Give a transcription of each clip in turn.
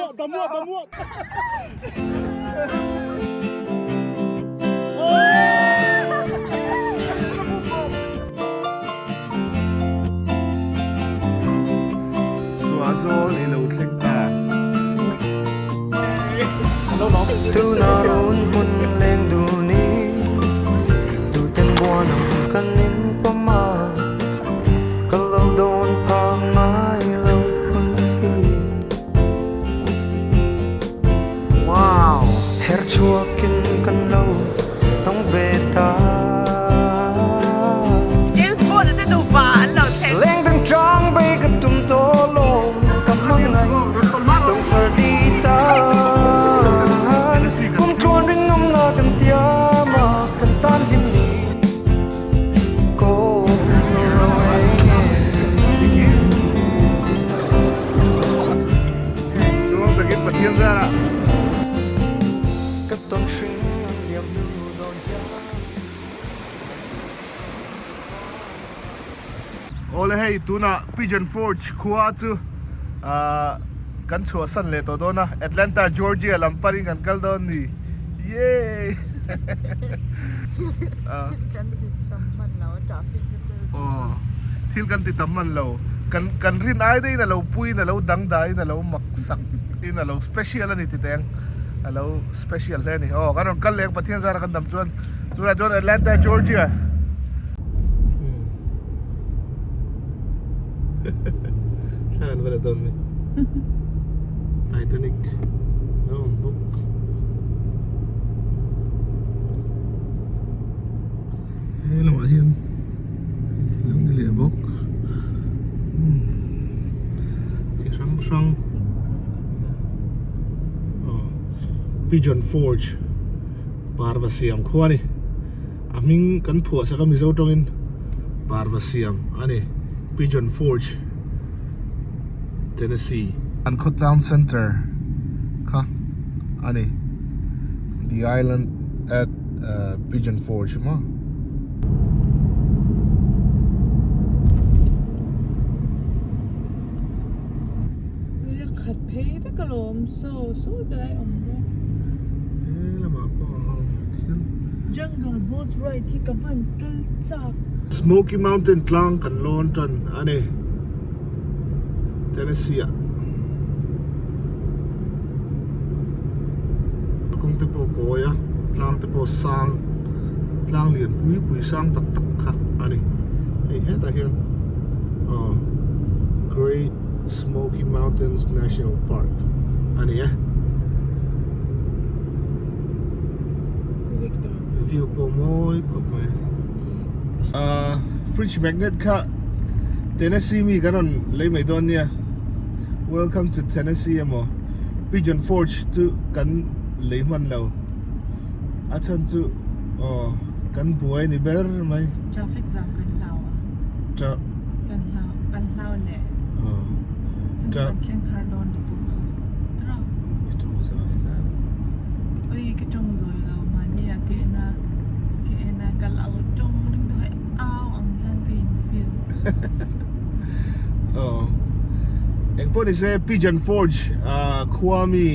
Chua zawl i lo thleng ta. Tuna run hmun leng dun i tuten buan ang kan in pawm a, ka lo dawn phak ngai lo hun hi. Wow! Her chhuakin kan lo tawng ve ta. James Bond te nupa an lo thleng. Leng dang chang bei ka tum tawh lo ka hmangaih tawng thar di tan. Kum tluan rinawm na kan tiam a kan tan hlim ni ko lo e. Nuam takin Pathian zarah. Ka tawn hring an liam hnu dawn hian. Awle hei tunah Pigeon Forge khua chu ahh kan chhuahsan leh tawh dawn a, Atlanta Georgia lam panin kan kal dawn ni yay Thil kan ti tam hman lo a traffic nasa lutuk a. Aw thil kan ti tam hman lo kan kan rin ai daihin a lo puiin a lo dangdaiin a lo mak sak in a lo special a ni ti teh ang a lo special hle a ni aw kan rawn kal leh ang Pathian zara kan dam chuan tunah chuan Atlanta Georgia Thla an va la dawn mai Titanic a awm bawk he lamah hian lo ni leh bawk chi hrang hrang aw Pigeon Forge parva siam khua a ni a hming kan phuah sak a Mizo tawngin parva siam a ni Pigeon Forge Tennessee an khaw town center kha a ni the island at Pigeon Forge maw. Ui a khat phei vek alawm saw saw te lai awm bawk. He lamah pawh a awm thil. Jungle boat ride hi ka van kal chak. Smoky Mountain tlang kan lawn tan a ni Tennessee ah. Kawng te pawh kawi a tlang te pawh sang tlang lian pui pui sang tak tak kha a ni hei hetah hian aw Great Smoky Mountains National Park a ni e view pawh mawi khawp mai ah fridge magnet kha Tennessee mi kan rawn lei mai dawn nia. Welcome to Tennessee emaw Pigeon Forge chu kan lei hman lo a chhan chu aw kan buai ni ber mai. Traffic jam kan hlau a. Tra kan hlau kan hlau leh. Aw. Chhan chu kan thleng har dawn lutuk a. Tiraw? I tawng zawi na. Oi ka tawng zawi lo mahni ah ka en a ka en a ka lo tawng ring deuh hi au ang hian ka in feel. Aw eng pawh ni se Pigeon Forge ah khua mi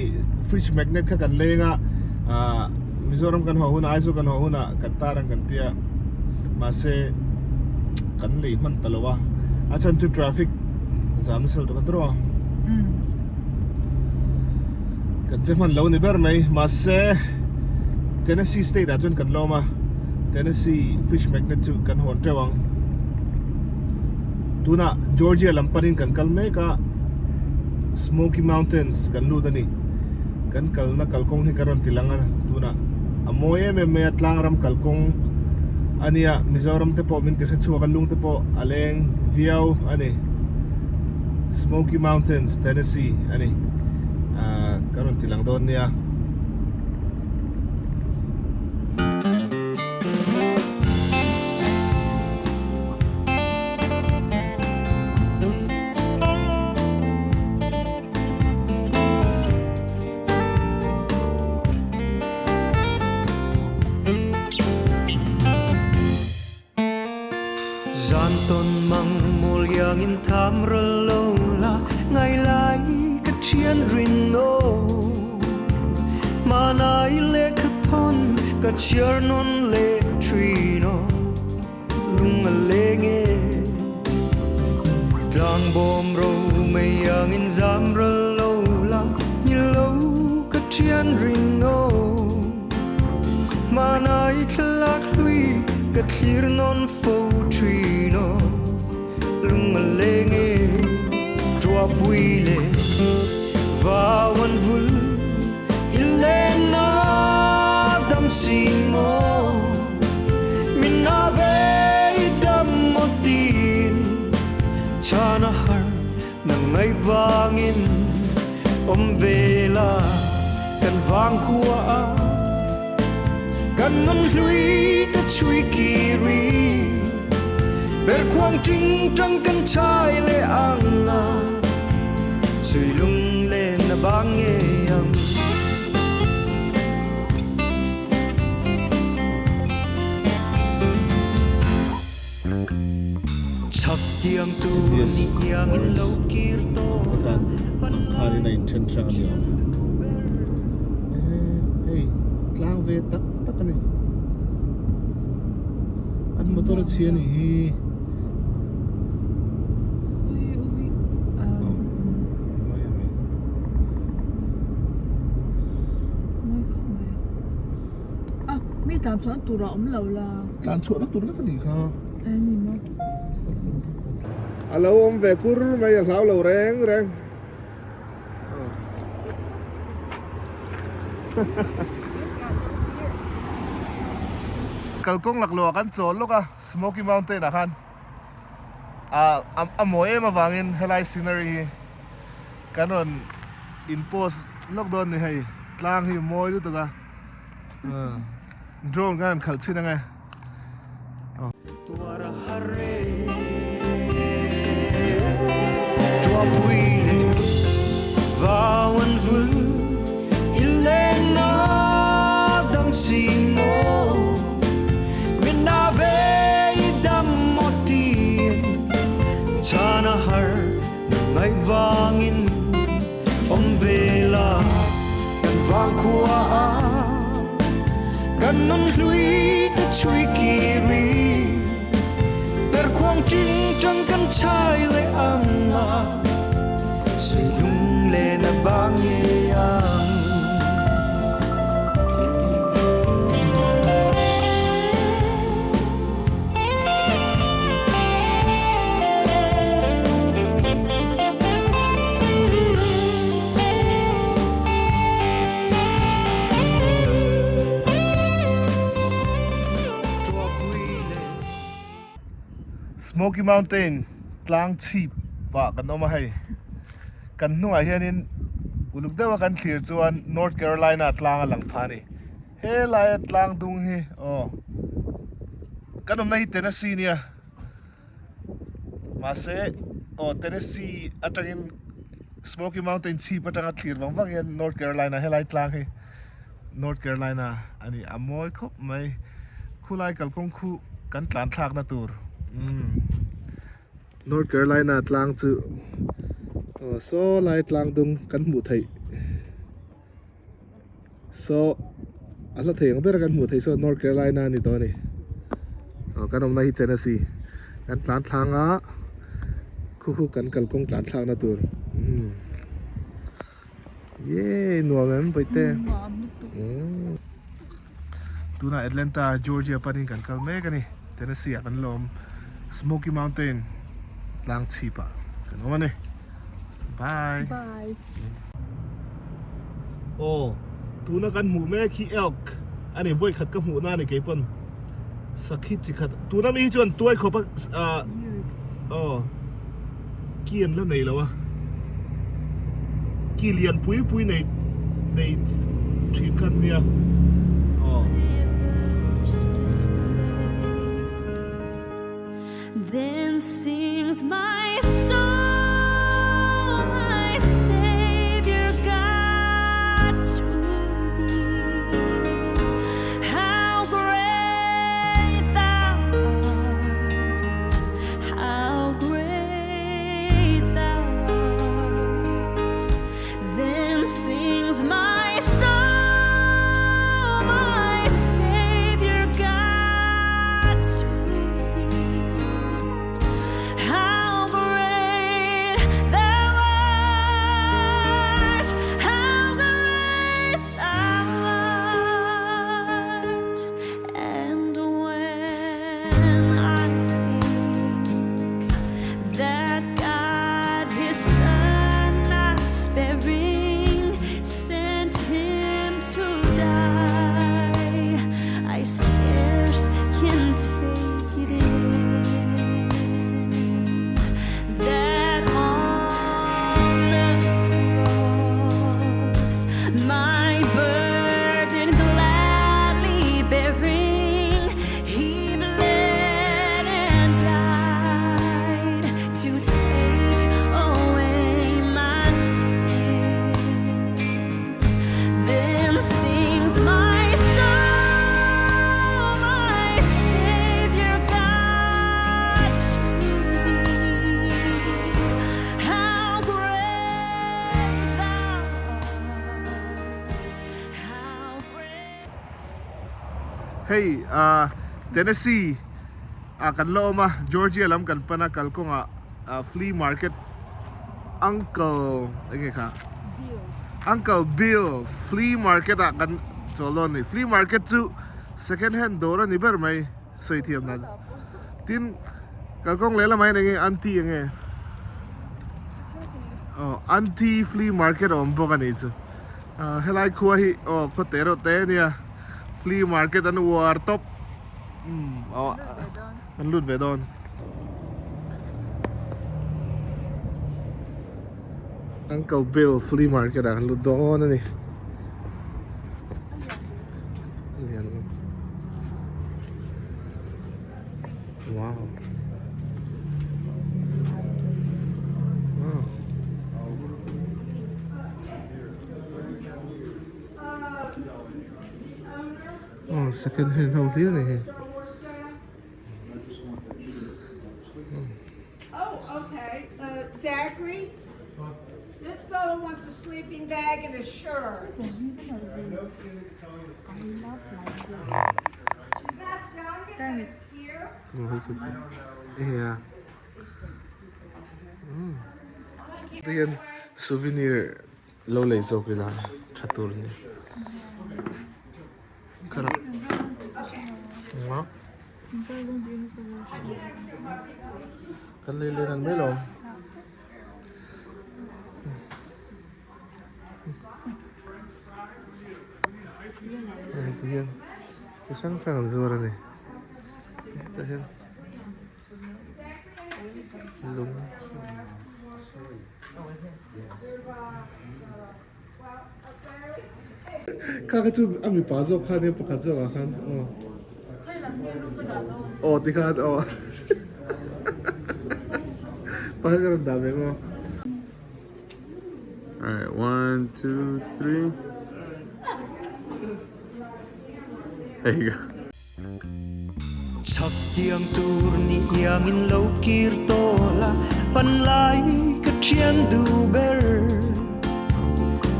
fridge magnet kha kan leng a ah Mizoram kan haw hunah Aizawl kan haw hunah kan tar ang kan tia mahse kan lei hman ta lo a a chhan chu traffic zam nasa lutuk a tawrh a kan che hman lo ni ber mai mahse Tennessee state ah chuan kan lawm a Tennessee fridge magnet chu kan hawn teuh ang. Tunah Georgia lam panin kan kal mek a, Smoky Mountains kan lut a ni. Kan kalna kalkawng hi ka rawn ti lang a, tunah a mawi em em mai a, tlangram kalkawng a nia, Mizoram te pawh min ti hre chhuak a, lung te pawh a leng viau a ni. Smoky Mountains, Tennessee a ni. Ahh ka rawn ti lang dawn nia. Zan tawn mang mawl iangin tham ral lo la ngai lai ka thian rin aw. chhiar nawn leh thin aw lung a leng e. Tlang bawm ro mei angin zam ral lo la ni lo ka thian ring aw. Hmanai thlalak hlui ka thlir nawn fo thin aw lung a leng e. Tuapui leh vau an vul i len na dam si maw min na ve i dam maw tin chhan a har nang ngai vangin awm ve la kan vang khua a kan nun hlui te chhui kiri ber khuang ting tang kan chai le ang a sui lung len na bang nge ang. Chak tiang tu ni iang in lo kir to Tikhan ang kharin a inthen hrang a ni awm e. Hei tlang ve tak tak a ni. An motor a chhia a nih hi. Ui ui um. Mai a mai. Mawi khawp mai. A mi tlan chhuahna tur a awm lo la. Tlan chhuahna tur vek a nih kha. E ni maw. A lo awm ve kur mai a hlau lo reng reng. Kalkawng laklawh ah kan chawl lawk a Smoky Mountain ah khan a mawi em avangin helai scenery hi kan rawn in post lawk dawn ni hei tlang hi mawi lutuk a drone khan an khalh chhin ang e. Smoky Mountain tlang chhip ah kan awm a hei kan hnungah hianin uluk deuha kan thlir chuan North Carolina tlang a lang pha a ni helaia tlang dung hi aw kan awmna hi Tennessee nia mahse aw Tennessee atangin Smoky Mountain chhip atanga thlir vang vang hian North Carolina helai tlang hi North Carolina a ni a mawi khawp mai khulai kalkawng khu kan tlan thlakna tur umm North Carolina tlang chu aw saw lai tlang dung kan hmuh theih saw a hla thei ang ber a kan hmuh theih saw North Carolina a ni tawh a ni aw kan awmna hi Tennessee kan tlan thlang a khu khu kan kalkawng tlan thlakna tur umm Yay nuam em Vaite Nuam lutuk. Tunah Atlanta Georgia panin kan kal mek a ni Tennessee ah kan la awm Smoky Mountain tlang chhip ah kan awm a ni Bye. Bye. Aw tuna kan hmuh mek hi elk a ni vawi khat ka hmuh na a ni keipawn sakhi chi khat tuna mi hi chuan tuai khawp a ah aw ki an la nei lo a ki lian pui pui nei nei thin kha an nia aw. Then sings my soul, my Savior God to thee. How great thou art, how great thou art. Then sings my soul, my Savior. My burden gladly bearing, he bled and died to take away my sin. Then sings my soul, my Savior God to thee. How great thou art, how great. Hei ah Tennessee ah kan la awm a, Georgia lam kan pan a kalkawngah ah flea market uncle eng nge kha uncle Bill flea market ah kan chawl dawn a ni. Flea market chu second hand dawr a ni ber mai sawi thiam dan tin kalkawng leh lamah hian eng nge aunty eng nge aw aunty flea market a awm bawk a nih chu ah helai khua hi aw khaw te reuh te a nia flea market an uar tawp umm aw Kan lut ve dawn. Uncle Bill Flea Market ah kan lut dawn a ni. Wow. Wow. Oh, second hand ho hlir ni hei. Oh, okay. Uh, Zachary, this fellow wants a sleeping bag and a shirt. She's not selling it, but it's here. Yeah. Tihian souvenir lo lei zawk ila tha tur a ni. Kan lei len an mai lo. Hei ti hian chi hrang hrang an zuar a ni. Hetah hian lung Kha kha chu a mipa zawk kha nia pakhat zawk ah khan aw aw ti khan aw pakhat ka rawn dah ve maw. Alright, one, two, three. There you go. Chhak tiang tur ni iangin lo kir tawl a, panlai ka thian duh ber.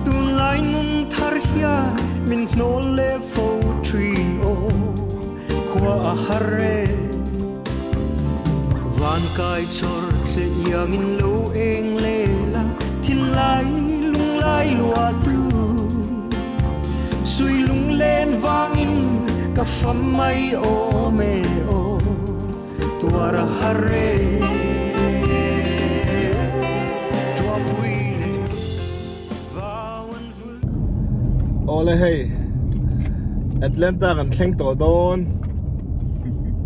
Tunlai nun thar hian min hnawl leh fo thin aw, khua a har e. Van kai chawr tle iangin lo eng lel a, thinlai lunglai luah tu. Sui lunglen vangin ka fam mai awm e aw tuar a har e Tuapui leh vau an vul. Awle hei Atlanta kan thleng tawh dawn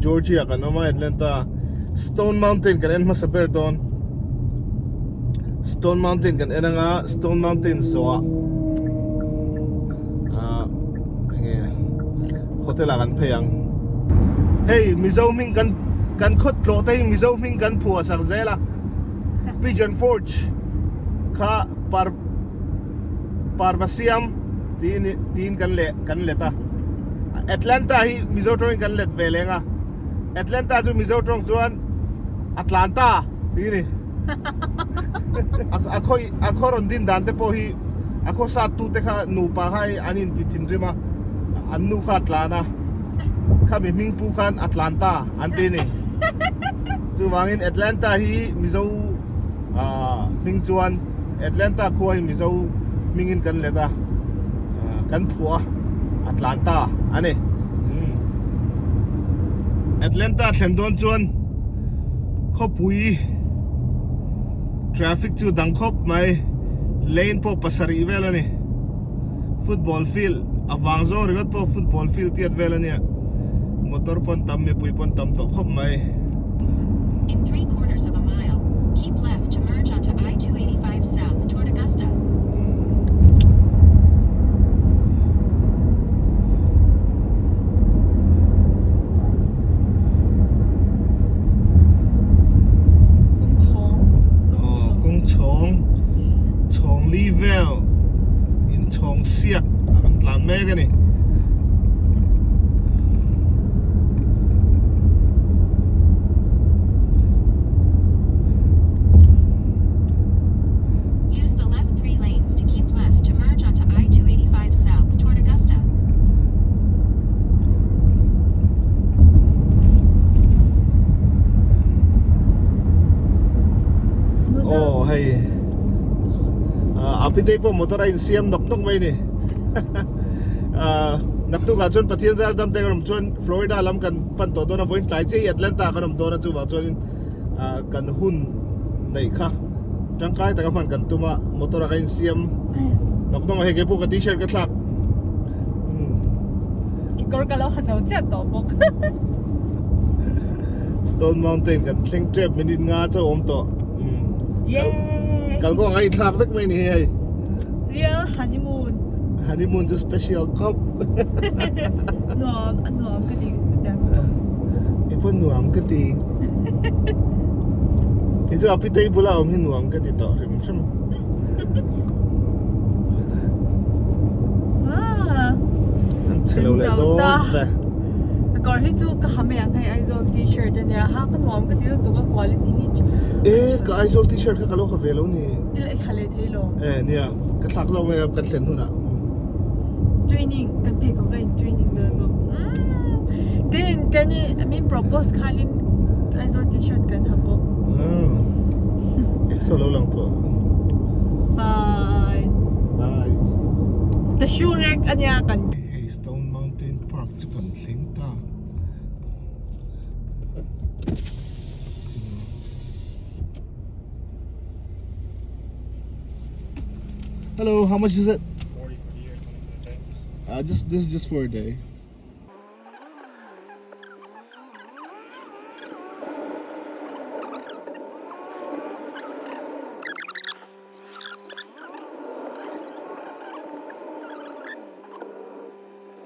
Georgia kan awm a Atlanta Stone Mountain kan en hmasa ber dawn. Stone Mountain kan en anga Stone Mountain zawhah ah enge hotel ah kan phei ang. Hei Mizo hming kan kan khawt tlawh te hi Mizo hming kan phuah sak zel a Pigeon Forge kha par Parvasiam tiin tiin kan leh kan let a Atlanta hi Mizo tawngin kan let ve leng a Atlanta chu Mizo tawng chuan Atlanta tih a ni. A khaw a khaw rawn din dan te pawh hi a khaw sat tu te kha nupa kha hei an inti thinrim a, an nu kha a tlan a, khami hming pu khan Atlanta an ti a ni. Chuvangin Atlanta hi Mizo ah hming chuan Atlanta khua hi Mizo hmingin kan let a, kan phuah a Atlanta a ni. Atlanta thlen dawn chuan. Khawpui traffic chu dang khawp mai lane pawh pasarih vel a ni football field a vang zawng ringawt pawh football field tiat vel a nia motor pawn tam mipui pawn tam tawh khawp mai. In 3/4 of a mile, keep left to merge onto I-285 south toward Augusta. Inchhawng siak a kan tlan mek a ni. Use the left 3 lanes to keep left to merge onto I-285 South toward Augusta. Aw hei a pitei pawh motor a insiam nawk nawk mai ni naktukah chuan Pathian zar dam te kan awm chuan Florida lam kan pan tawh dawn a vawiin tlai chiah hi Atlanta kan awm dawn a chuvang chuanin kan hun neih kha tangkai taka hman kan tum a motor a ka insiam nawk nawk a hei keipawh ka t-shirt ka thlak Kekawr ka lo ha zo chiah tawh bawk. Stone Mountain kan thleng tep minute nga chauh awm tawh. Yay! Kal kawng a inthlak vek mai ni hi hei. Real honeymoon. Honeymoon chu special khawp. Nuam a nuam ka ti chutiang. Kei pawh nuam ka ti. Kei chu a pitei bula awm hi nuam ka ti tawh hrim hrim. An chhe lo leh dawn ve. Ka kawr hi chu ka ha mai ang hei Aizawl t-shirt ania ha ka nuam ka ti lutuk a quality hi E ka Aizawl t-shirt kha ka lo ha ve lo ni. I ha leh thei lo. E nia ka thlak lo mai a kan thlen hunah. Training kan phei khawp ka in training dawn bawk. Kan kan min propose khanin Aizawl t-shirt kan ha bawk. Eng saw lo lang tawh. Bye. Bye. The shoe rack ania kan. Hei Stone Mountain Park chu kan thleng ta. Hello, how much is it? 40 for the year, 20 for the day. Just this is just for a day.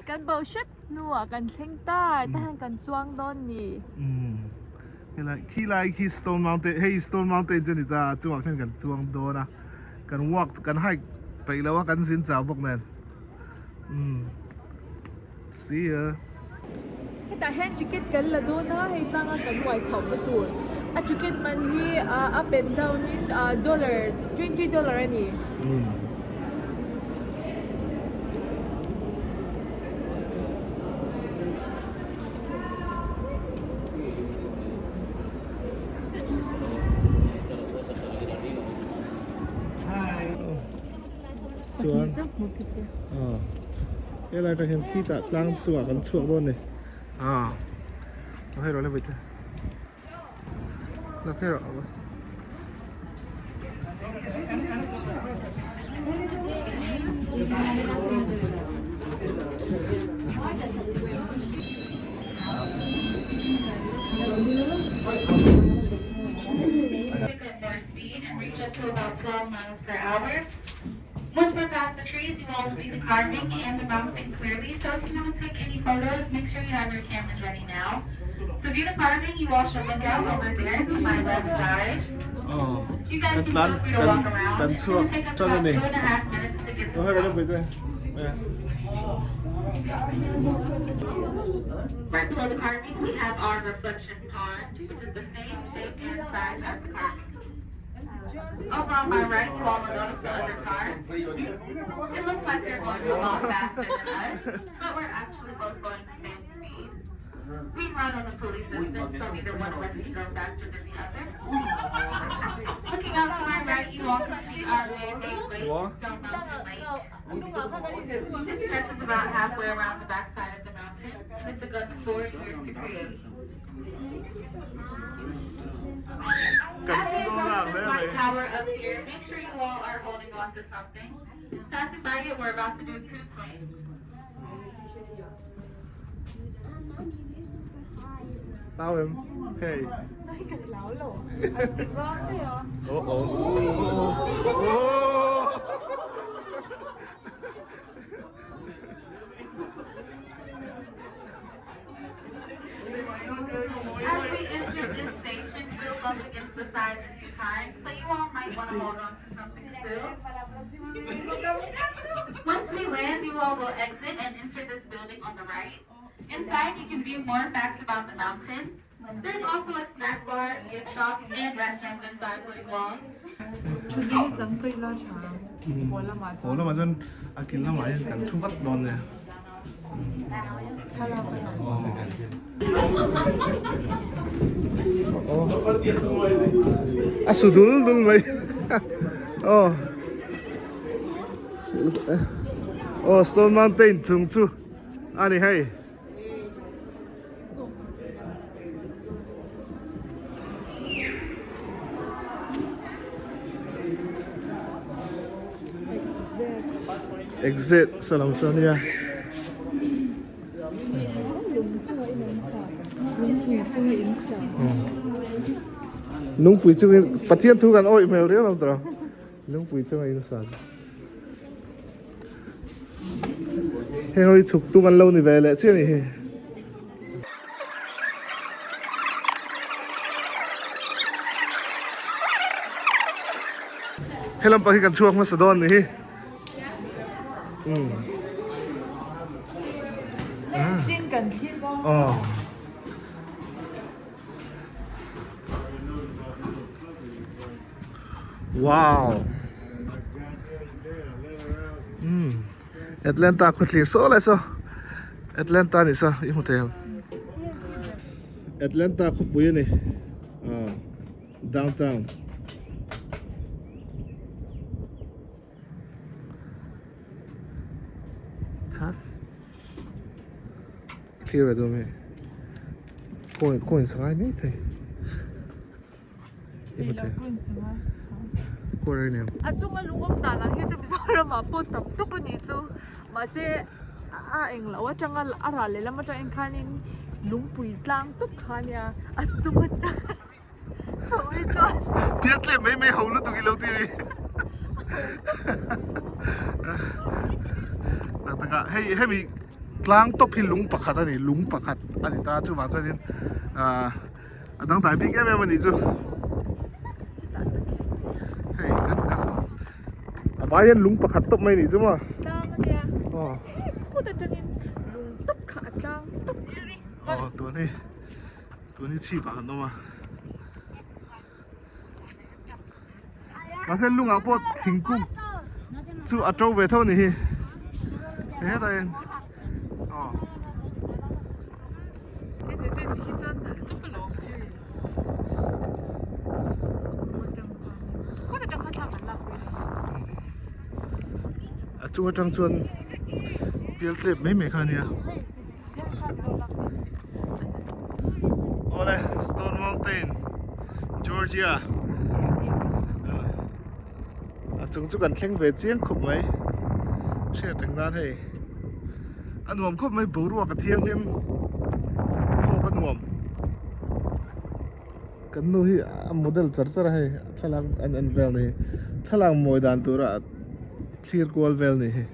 Kan bo hrep hnuah kan thleng ta, tah hian kan chuang dawn ni. Umm helai khilai khi Stone Mountain hei Stone Mountain chu a ni ta a chungah khian kan chuang dawn a kan walk kan hike peih lo a kan zin chau bawk nen umm. See ya. Hetah hian ticket kan la dawn a, hei tlanga kan uai chhoh na tur. A ticket man hi up and down in dollar $20 a ni. Chuan helai atang hian khitah tlang chungah kan chhuak dawn a ni ah a hei rawh le vawi te la phei rawh. Pick up their speed and reach up to about 12 miles per hour. Once we're past the trees, you all will see the carving and the mountain clearly. So if you want to take any photos, make sure you have your cameras ready now. To view the carving, you all should look out over there to my left side. Aw You guys kan can tlan feel free to kan walk around. kan It's going chhuak to take us tan a about ni two and a half minutes to get to aw the hei rawh le top. vawi te Right below the carving, we have our reflection pond, which is the same shape and size as the carving. Over on my right, you all will notice the other cars. It looks like they're going a lot faster than us, but we're actually both going the same speed. We run on the police system, so neither one of us can go faster than the other. Looking out to my right, you all can see our man-made lake, Stone Mountain Lake. It stretches about halfway around the backside of the mountain, and it took us four years to create. Kan As we slow approach down this there, white eh? tower up here, make sure you all are holding on to something. Passing by it, we're about to do two swings. Tao em hey oh oh oh oh As we enter this station, we'll bump against the sides a few times, so you all might want to hold on to something still. Once land, you all will exit and enter this building on the right. Inside, you can view more facts about the mountain. There's also a snack bar, gift shop, and restaurants inside for you all. Thutna hi chang tawih la tha haw lamah chuan. Haw lamah chuan a kil lamah hian kan thu vat dawn nia. Thlalak a lang. A su dul dul mai. Aw. Aw Stone Mountain chung chu a ni hei. Exit salam sania. Lungpui chungin Pathian thu kan awih hmel riau lo tawh. Lungpui chunga in sa. Heng ho hi chhuk tum an lo ni ve leh chiah a ni hi. He lampang hi kan chhuak hmasa dawn a ni hi. Umm. Sin kan thlir bawk. Aw. Wow. Hmm. Atlanta khawthlir saw lai saw. Atlanta ni saw i hmu thei ang. Atlanta khawpui a ni. Ah, downtown. Chas. Clear a duh mi. Coin coin sangai mai thei. A chunga lungawm dan ang hi chu Mizoramah pawh tam tawp a nih chu mahse a englo atanga a ral lehlam atangin khanin lungpui tlang tawp kha ania a chung atang chho hi chuan Pian tlem mai mai ho lutuk i lo ti mi tak tak a hei hemi tlang tawp hi lung pakhat a ni lung pakhat a ni ta chuvang chuanin ah. A dangdai bik em em a nih chu hei kan kal a vai hian lung pakhat tawp mai a nih chu maw tlang a nia aw khut atangin lung tawp kha a tlang tawp aw tun hi tun hi chhip ah kan awm a mahse lungah pawh thingkung chu a to ve tho a ni hi hetah hian aw. A chung atang chuan pial tlep mai mai kha a nia. Awle Stone Mountain Georgia a chung chu kan thleng ve chiang khawp mai hriat reng nan hei. A nuam khawp mai boruak a thianghlim thawk a nuam kan nu hi a model char char a hei thlalak an en vel ni thlalak mawi dan tura thlir kual vel ni hi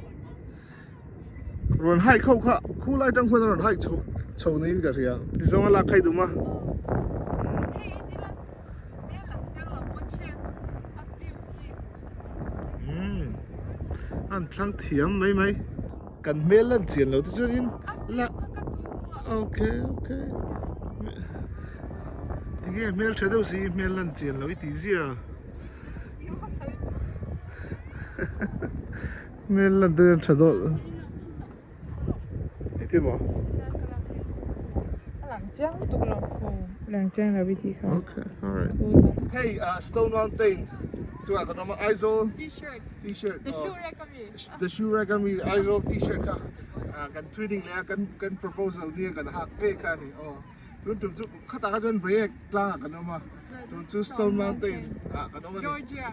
rawn hike ho kha khulai tang khuan a rawn hike chho chho niin ka hria tizawng a lak kha i dum a. Umm an thlang thiam mai mai kan hmel lan chian lo te chuanin la okay okay tinge hmel tha deuh si hmel lan chian lo i tih zia hmel lan te tha dawlh Engtin maw? A lang chiang lutuk lo khaw. Lang chiang lo i tih kha. Okay, alright. Hey, Stone Mountain chungah kan awm a, Aizawl T-shirt. T-shirt. The shoe rack ami. The shoe rack ami Aizawl T-shirt kha kan training leh a kan kan proposal nia kan hak ngei kha a ni. Aw tun tum chu khatah kha chuan Reiek tlangah kan awm a, tun chu Stone Mountain ah kan awm a ni. Georgia.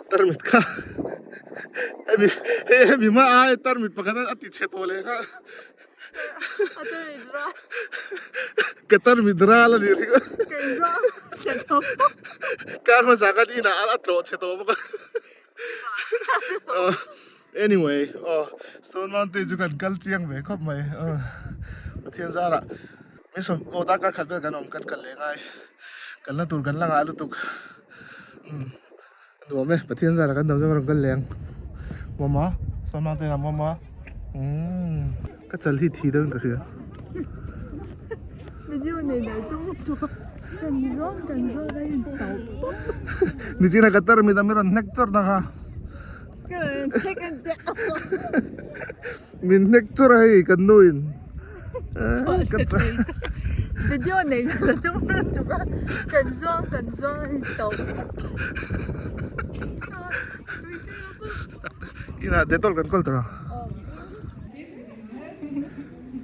Tarmit kha hemi hei hemi hma ai tarmit pakhat a ti chhe tawh leh kha. Ka tarmit ral a ni ringawt. Kar hmasa khan inah a tlawh chhe tawh bawk a. Anyway, aw Stone Mountain chu kan kal chiang ve khawp mai. Pathian zarah mi sawm aw darkar khat vel kan awm kan kal leh ngai. Kalna tur kan la ngah lutuk. Nuam e, Pathian zara kan dam zawk rawn kal leh ang. Mama, Stone Mountain ah mama. Umm, ka chal hi thi deuhin ka hria. Video nei dai tum lutuk a, kan zawng kan zawng a in tauh pawp. Nichina ka tarmit a mi rawn hnek chawrh na kha. Ka rawn hnek an teh a. Min hnek chawrh a hei kan nu in. Video nei dai tum lutuk a, kan zawng kan zawng a in tauh pawp. Inah Dettol kan kawl tawh a.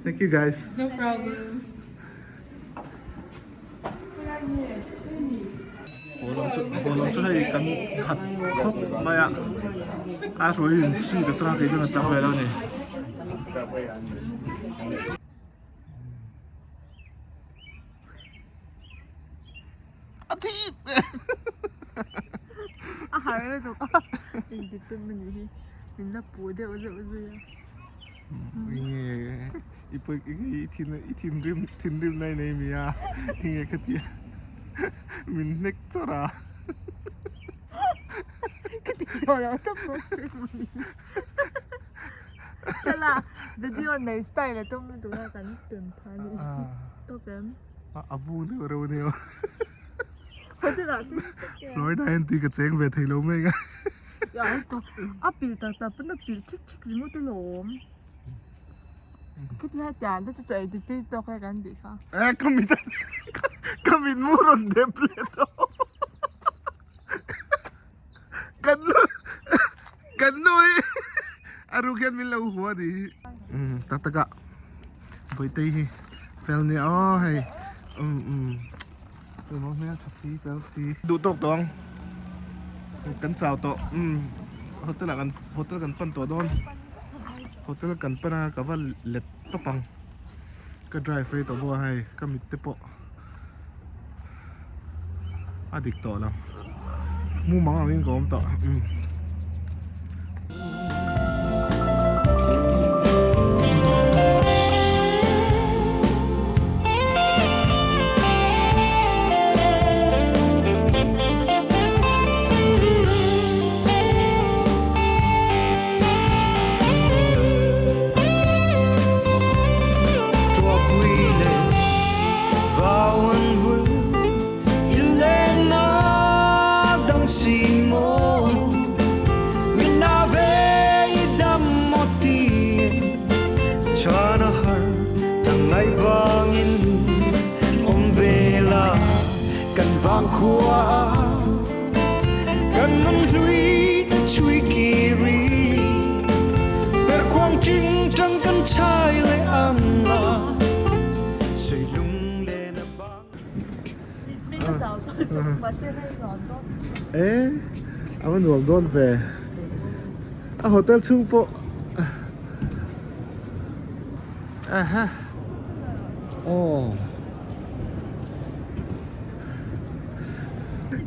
Thank you guys. No problem. Haw lam chu hei kan khat khawp mai a, a hruai in seat a chang a kei chuan a chang ve lo a ni. A thip! A har lutuk a, engti tum a nih hi, min la puh deuh deuh zui a. Nge i pawi i thin i thinrim thinrim na i nei mi a, nge ka ti a, min hnek chawrh a. Ka ti tawh lo tawp bawk che mawni. Chala video nei style a tum lutuk a kan pem phah a nih hi, tawp em? A vung deuh reuh a nia. Florida hian tui ka cheng ve thei lo mai ang a. A pilh tak tak pawn a pilh thik thik ringawt alawm. Khiti hetiang te chu chaw ei ti tui tawk e kan tih kha. Eh ka mit ka mit mu rawn dep leh tawh. Kan nu kan nu hi a ruk hian min lo hua a nih hi. Umm tak tak a Bawitei hi fel nia aw hei umm umm tuemaw hmel tha si fel si. Duh tawk tawh ang kan chau tawh umm hotel ah kan hotel kan pan tawh dawn hotel kan pan a ka va let tawp ang ka drive rei tawh bawk a hei ka mit te pawh. A dik tawh lo. Mumang angin ka awm tawh. Umm. Eh a va nuam dawn ve a hotel chhung pawh aha aw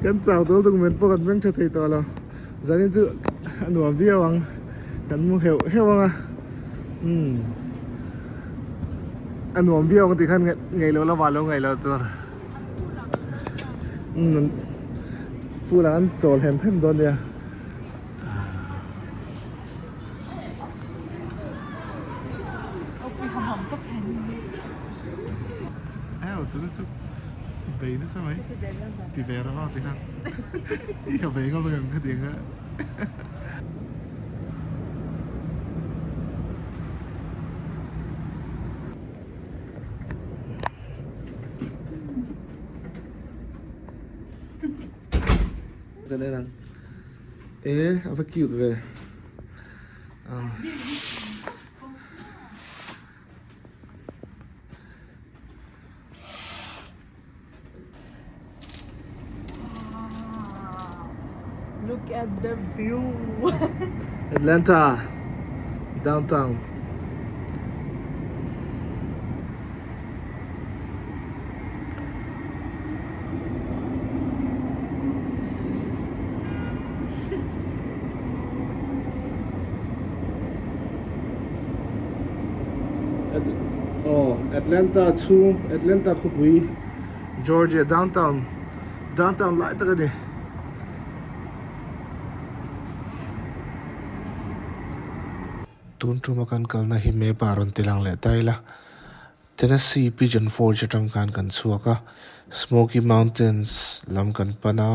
kan chau dawl document pawh kan veng tha thei tawh lo zanin chu a nuam viau ang kan mu heuh heuh ang a umm a nuam viau ang tih khan ngaih loh lamah lo ngaih loh tur umm pool ah an chawl hem hem dawn nia. Bei nasa mai ti ve rawh a ti khan i ha ve ngam ang ka ti ang a. Kan en ang e a va cute ve ah. Look at the view. Atlanta downtown. Atlanta chhung Atlanta khawpui Georgia downtown downtown lai tak a ni. Tun tuma kan kalna hi map ah rawn ti lang leh ta ila Tennessee Pigeon Forge atang khan kan chhuak a Smoky Mountains lam kan pan a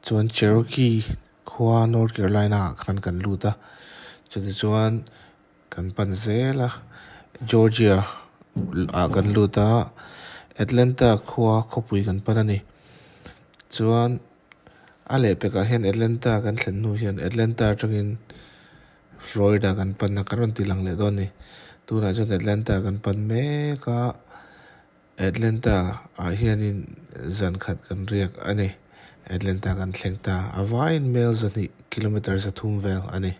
chuan Cherokee khua North Carolina ah khan kan lut a chutichuan Kan pan zel a, Georgia ah kan lut a, Atlanta khua khawpui kan pan a ni. Chuan a lehpekah hian Atlanta kan thlen hnu hian Atlanta atangin Florida kan pan a, kan rawn ti lang leh dawn a ni. Tunah chuan Atlanta kan pan mek a, Atlanta ah hianin zan khat kan riak a ni. Atlanta kan thleng ta, a vaiin mel zahnih kilometer zathum vel a ni.